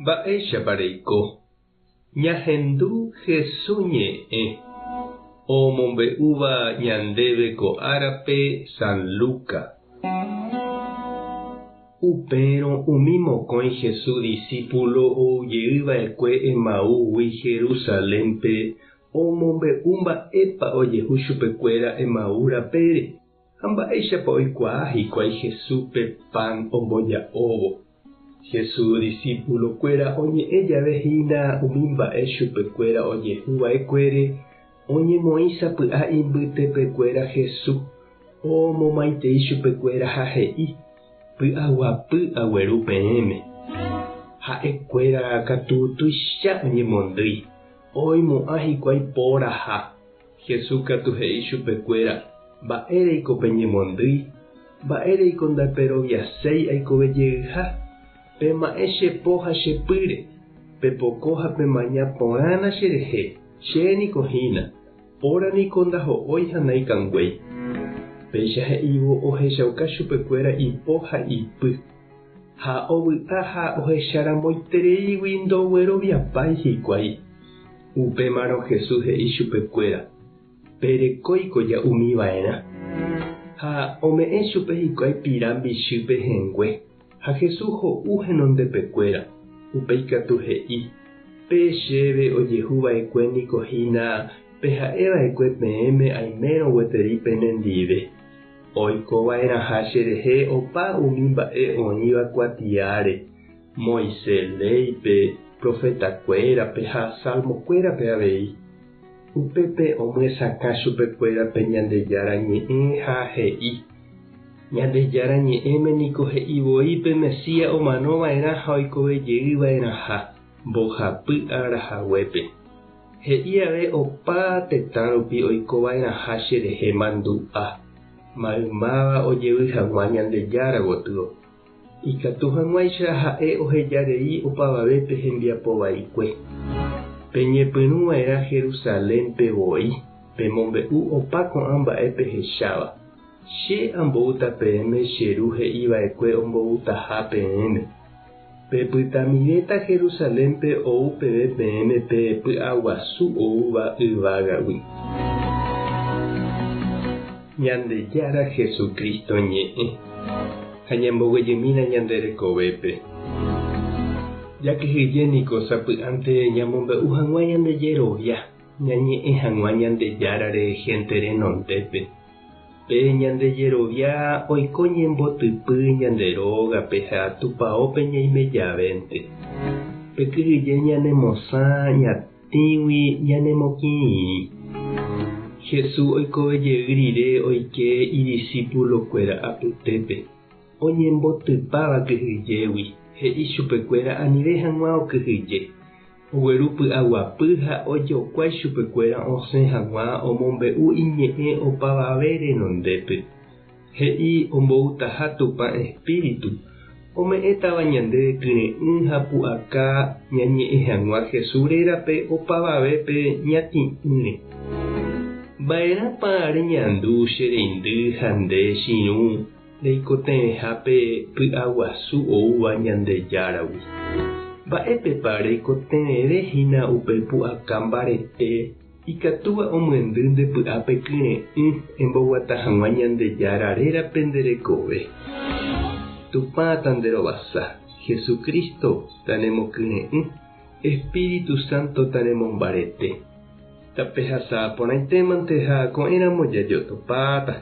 Mba'éichapa reiko? Ñahendu Hesu ñe'ẽ omombe'úva ñandéve ko árape San Luca. Upérõ umi mokõi Hesu disípulo oujey va'ekue Emaúgui Jerusalénpe omombe'u mba'épa ojehu chupekuéra Emaú rapére ha mba'éichapa oikuaa hikuái Jesúspe pan omboja'óvo. Jesús disípulokuéra oñe'ẽ jave hína umi mba'e chupekuéra ojehu va'ekuére, oñemoĩ sapy'a imbytepekuéra Jesús, omomaitei chupekuéra ha he'i, Py'aguapy agueru peẽme. Ha'ekuéra katu tuicha oñemondýi, oimo'ã hikuái póraha. Jesús katu he'i chupekuéra, Mba'éreiko peñemondýi? Mba'éreiko ndaperoviaséi aikove jeyha? Pema'ẽ che po ha che pýre, pepoko ha pemaña porãna cherehe, che niko hína, póra niko ndaho'ói ha naikanguéi. Péicha he'ívo ohechauka chupekuéra ipo ha ipy. Ha ovy'a ha ohecharamoitereígui ndogueroviapái hikuái. Upémarõ Jesús he'i chupekuéra, Perekóiko ja'umi va'erã. Ha ome'ẽ chupe hikuái pira mbichy pehẽngue, ha Jesús ho'u henondepekuéra. Upéi katu he'i, Pe chéve ojehu va'ekue niko hína pe ha'e va'ekue peẽme aimérõ gueteri penendive. Oiko va'erãha cherehe opa umi mba'e oĩva kuatiáre, Moisés léipe, profetakuérape ha salmokuérape avei. Upépe omyesakã chupekuéra pe Ñandejára Ñe'ẽ ha he'i, Ñandejára Ñe'ẽme niko he'i voi pe Mesías omano va'erã ha oikove jey va'erãha mbohapy ára haguépe. He'i ave opa tetã rupi oiko va'erãha cherehe mandu'a, maymáva ojevy hag̃ua Ñandejára gotyo. Ikatu hag̃uáicha ha'e oheja rei opavavépe hembiapo vaikue. Peñepyrũ va'erã Jerusalénpe voi, pemombe'u opa ko'ã mba'e pehecháva. Che amboúta peẽme che Ru he'i va'ekue omboutaha peẽme. Pepytamivéta Jerusalénpe ou peve peẽme pe py'aguasu oúva yvágagui. Ñandejára Jesucristo ñe'ẽ ha ñamboguejymína ñande rekovépe. Jakyhyje niko sapy'ánte ñamombe'u hag̃ua ñande jerovia, ñañe'ẽ hag̃ua Ñandejárare hénte renondépe. Pe ñande jerovia oiko ñembotypy ñande rógape ha tupaópe ñaime javénte. Pe kyhyje ñanemosã ñatĩgui ñanemokĩrĩrĩ. Jesús oikove jey rire oike idisípulokuéra apytépe, oñembotypáva kyhyjégui, he'i chupekuéra anive hag̃ua okyhyje. Ogueru py'aguapy ha ojokuái chupekuéra osẽ hag̃ua omombe'u iñe'ẽ opavave renondépe. He'i omboutaha Tupã Espíritu, ome'ẽtava ñandéve kyre'ỹ ha pu'aka ñañe'ẽ hag̃ua Jesús rérape opavavépe ñatĩ'ỹre. Mba'erãpa reñandu che reindy ha nde chirũ reikotevẽha pe py'aguasu oúva Ñandejáragui. Mba'épepa reikotevẽve hína upe pu'aka mbarete ikatúva omyendy nde py'ápe kyre'ỹ emboguata hag̃ua Ñandejára rérape nde rekove? Tupã tanderovasa, Jesucristo tanemokyre'ỹ, Espíritu Santo tanemombarete. Tapehasa porãitémante ha ko'ẽramo jajotopáta.